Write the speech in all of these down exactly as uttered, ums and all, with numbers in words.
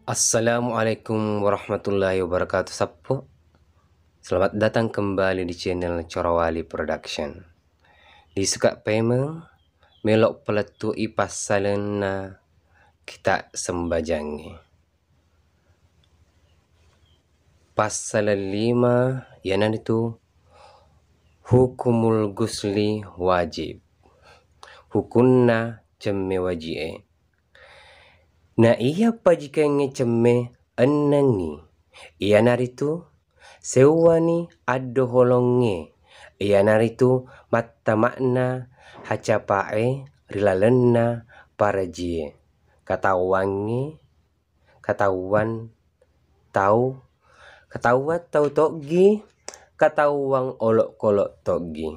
Assalamualaikum warahmatullahi wabarakatuh. Sappo. Selamat datang kembali di channel Corawali Production. Lisuka paimeng melo palettu'i passalenna kita sembajangnge. Passaleng lima, iyanaritu hukumul gusli wajib. Hukunna cemme waji'e. Na iya pajikengnge cemme ennengngi, iyanaritu seuwani addoholongnge, iyanaritu mattama'na hacapa'e ri lalenna parajie, katauwangnge, katauwan tau, katauwan tau toggi, katauwang olokkolok toggi.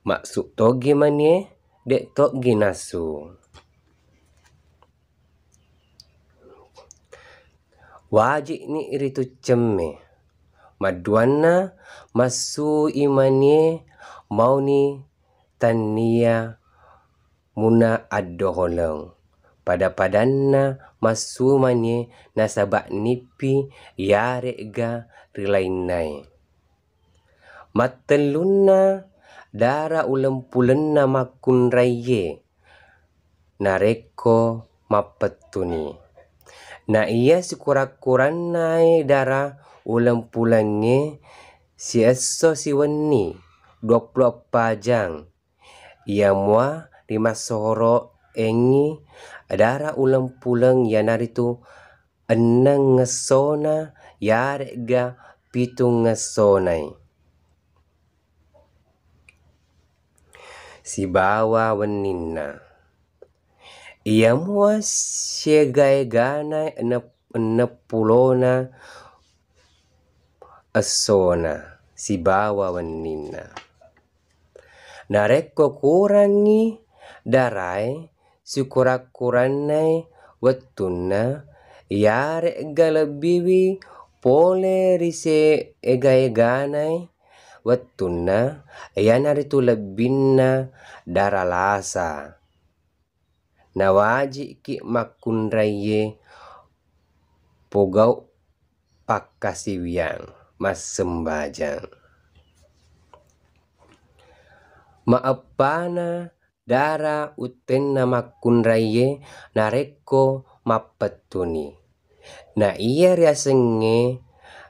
Maksud toggi manie, de' toggi nasu. Waji'ni ritu cemme. Madduanna, massui manie mauni tannia muna addoholong. Pada-padanna massu manie nasaba nippi yare'ga ri lainnae. Mattellunna, dara ulempulenna makkunraiye narekko mappettuni. Na iya sikurang-kurannae dara ulempulengnge siesso siwenni, duappulo eppa jang. Iya mua rimassoroengngi dara uleng puleng iyanaritu enneng ngessona yare'ga pitung ngessonai. Sibawa wenninna. Iya mua siega-egana ennep-, enneppulona essona sibawa wenninna. Narekko kurangngi darae sikurang-kurannai wettunna, iyare'ga lebbiwi pole ri siega-eganai wettunna, iyanaritu lebbinna dara lasa. Nawajikki makkunraiye pogau pakkasiwiang massembajang. Maeppana dara uttenna makkunraiye narekko mappettuni. Na iya riasengnge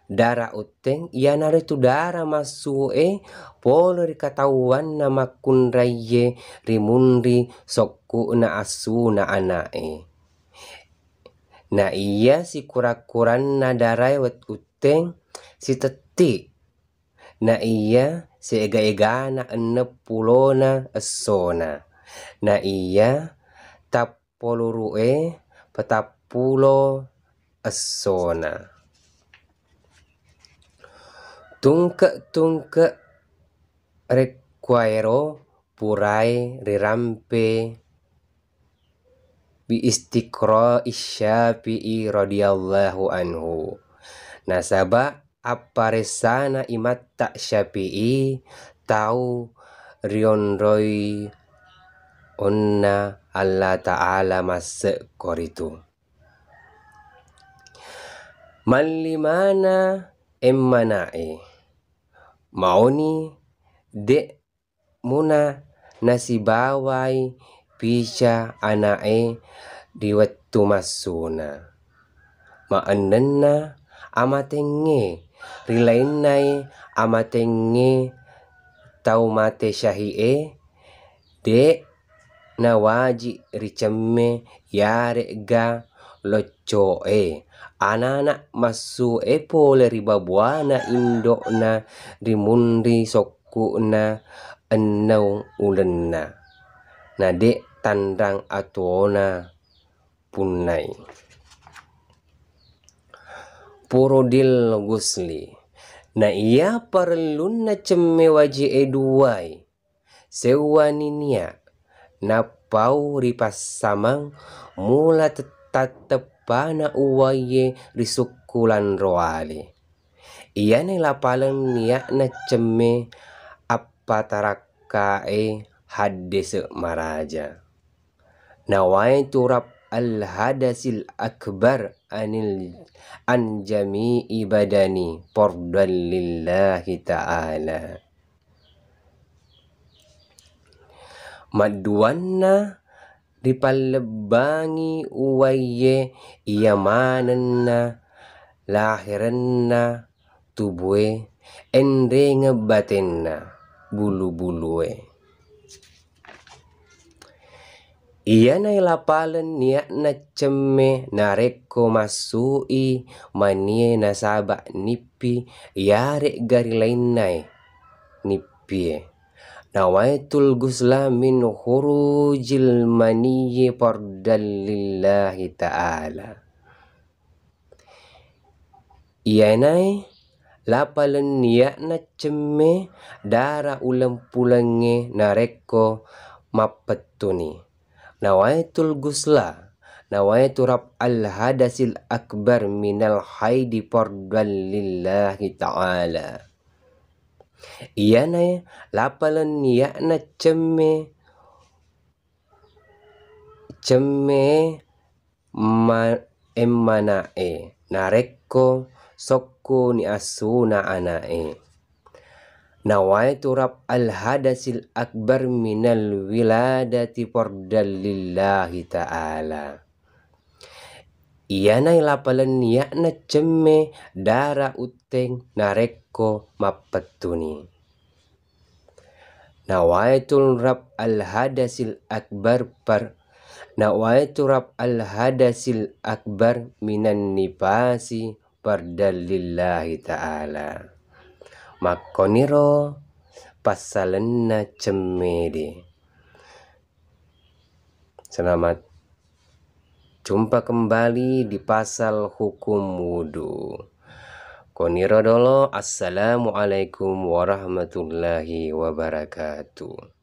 dara utteng, iyanaritu dara massu'e pole ri katauwanna makkunraiye ri munri sokku'na assuna ana'e. Na iya sikurang-kuranna darae wet-, utteng sitetti. Na iya siega-egana enneppulona essona. Na iya tappoluru'e patappulo essona. Tungke-tungke rekkuaero purae rirampe bi istiqra Syafi'i radhiyallahu anhu. Nasaba apparessana imatta Syafi'i tau rionroi onna Allah Ta'ala masse'koritu. Mallimana emmana'e mauni de' muna nasibawai pica ana'e ri wettu massuna. Maennenna amatengnge, ri lainnai amatengnge tau mate syahi'e, de' nawaji ricemme yare'ga locco'e, anana' massu'e pole ri babuana indo'na ri munri sokku'na enneng ulenna, na de' tanrang atuona punnai. Furudil gusli, na iya parellunna cemme waji'e duai. Seuwani nia', nappau ripassameng mula te-, tatteppana uwaiye ri sukku lanroale. Iyana lapaleng nia'na cemme appatarakkae haddese' maraja. Nawaitu rap-, raf'al hadasil akbar anil, an jami'i badani fardan lillahi ta'ala. Madduanna ripallebbangi uwaiye iya manenna laherenna tubue, enrengeng batenna bulu-bulue. Iyanae lapaleng nia'na cemme narekko massu'i manie nasaba nippi, yaregga ri lainnae nippie. Nawaitul ghusla min khurujil maniyyi fardan lillahi ta'ala. Iyanae lapaleng nia'na cemme dara uleng-pulengnge narekko mappettuni. Nawaitul ghusla, nawaitu raf'al hadasil akbar minal haidi fardan lillahi ta'ala. Iyanae lapaleng nia'na cemme, cemme ma-, emmana'e narekko sokkoni assuna ana'e. Nawaitu raf'al hadasil akbar minal wiladati fardan lillahi ta'ala. Iyanae lapaleng nia'na cemme dara utteng narekko mappettuni. Nawaitul raf'al hadasil akbar par-, nawaitu raf'al hadasil akbar minan nifasi fardan lillahi ta'ala. Makkoniro passalenna cemmede. Selamat jumpa kembali di pasal hukum wudu. Koniro dolo, assalamualaikum warahmatullahi wabarakatuh.